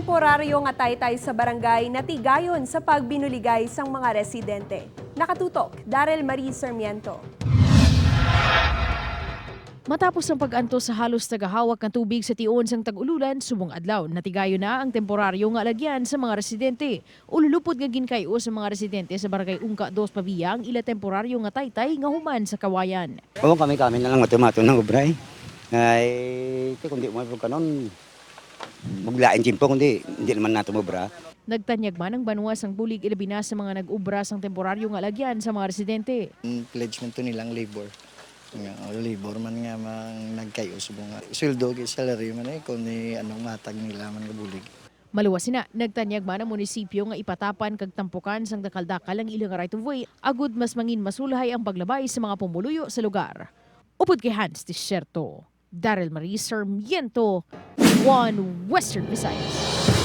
Temporaryo nga taytay sa barangay natigayon sa pagbinuligay sang mga residente. Nakatutok, Daryl Marie Sarmiento. Matapos ang pag-antos sa halos tagahawak ng tubig sa tion sang tag-ululan subong adlaw, natigayo na ang temporaryo nga alagyan sa mga residente. Ululupod nga ginkayo sa mga residente sa Barangay Ungka 2 Pavia ang ila temporaryo nga taytay nga human sa kawayan. Oo, kami kami na lang matumato ng obra eh. Ay, ito, kundi mo kanon, maglain timpo, kundi hindi naman nato mobra. Nagtanyag man ang banwa sang bulig ilabi na sa mga nag-ubra sang temporaryo nga alagyan sa mga residente. Ang pledge man to nilang labor. Nga, oh, labor man nga mang nagkayo subong nga. Sweldo kay salary man eh kung ni anong matag nila man kabulig. Maluwas sina, nagtanyag man ang munisipyo nga ipatapan kag tampukan sang dakal-dakal ang ilang right of way agud mas mangin masulhay ang paglabay sa mga pumuluyo sa lugar. Upod kay Hans Desierto, Daryl Marie Sarmiento, One Western Visayas.